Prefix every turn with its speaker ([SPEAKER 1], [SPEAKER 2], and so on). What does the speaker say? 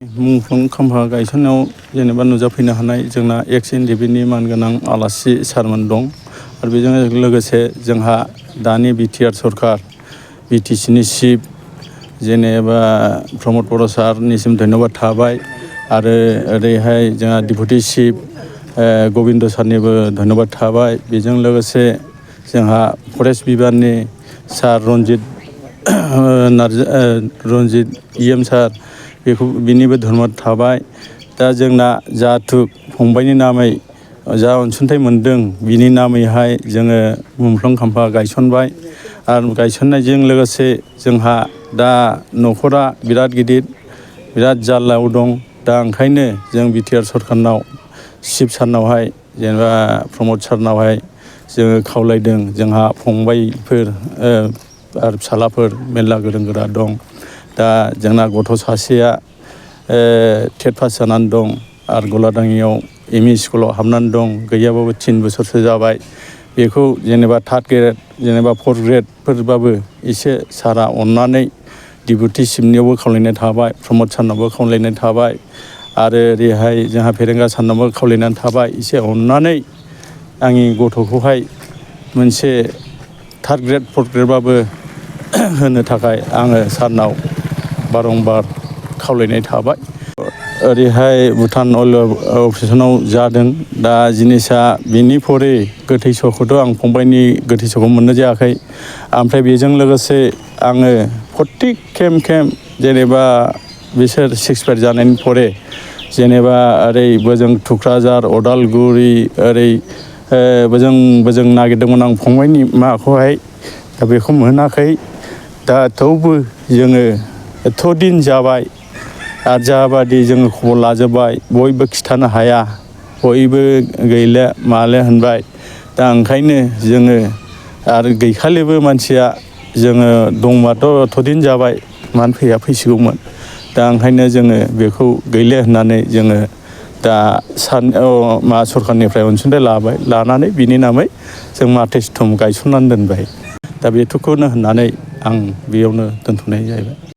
[SPEAKER 1] मुंख्लं खाम्फा गायसननायाव जेनेबा नुजाफैनो हानाय जोंना एक्स एनडिएफबि मानगोनां आलासि सारमोन दं आरो बेजों लोगोसे जोंहा दानि बिटिआर सरकार बिटिसिनि चिफ जेनेबा प्रमद बर' सारनिसिम धन्यबाद थाबाय आरो ओरैहाय जोंहा डिपुटि चिफ गबिन्द सारनिबो धन्यबाद थाबाय। बेजों लोगोसे जोंहा फरेस्ट बिबाननि सार रनजित इएम सार बिनिबो धन्यबाद थाबाय। दा जोंना जाथु फंबायनि नामै जा अनसुंथाइ मोन्दों बिनि नामैहाय जोङो मुंख्लं खाम्फा गायसनबाय आरो गायसननायजों लोगोसे जोंहा दा न'खरा बिराद गिदिर बिराद जाल्लायाव दं। दा ओंखायनो जों बिटिआर सरकारनाव चिफ सारनावहाय जेनेबा प्रमद सारनावहाय जोङो खावलायदों। जोंहा फंबायफोर आरो फिसालाफोर मेरला गोरों गोरा दं। दा जोंना गथ' सासेया टेट पास जानानै दं आरो गलादाङियाव एमइ स्कुलाव हाबनानै दं। गैयाबाबो 3 बोसोरसो जाबाय। बेखौ जेनेबा थार्ड ग्रेड जेनेबा 4th ग्रेडफोरबाबो एसे सारा अननानै डिपुटि चिफनियावबो खावलायनाय थाबाय, प्रमद सारनावबो खावलायनाय थाबाय आरो ओरैहाय जोंहा फेरेंगा सारनावबो खावलायनानै थाबाय एसे अननानै आंनि गथ'खौहाय मोनसे 3rd ग्रेड 4th ग्रेडबाबो होनो थाखाय आङो सारनाव बारंबार खावलायनाय थाबाय। ओरैहाय भुटान अइल अपारेशनाव जादों। दा जिनिसा बिनि फरे गोथै सहखौथ' आं फंबायनि गोथै सहखौ मोननाय जायाखै। ओमफ्राय बेजों लोगोसे आङो प्रत्येक खेम जेनेबा बिसोर एक्सपायार जानायनि फरे जेनेबा ओरै बोजों थुक्राझार अदालगुरि ओरै बोजों नागिरदोंमोन आं फंबायनि माखौहाय। दा बेखौ मोनाखै। दा थेवबो जोङो एथ' दिन जाबाय आरो जाबादि जोङो खबर लाजोब्बाय बयबो खिथानो हाया, बयबो गैले माले होनबाय। दा ओंखायनो जोङो आरो गैखालिबो मानसिया जोङो दंबाथ' एथ' दिन जाबाय मानो फैसिगौमोन। दा ओंखायनो जोङो बेखौ गैले होननानै जोङो दा सरकारनिफ्राय अनसुंथाइ लाबाय। लानानै बिनि नामै जों मातृ सदन गायसननानै दोनबाय। दा बेखौनो होननानै आं बेयावनो दोनथ'नाय जाहैबाय।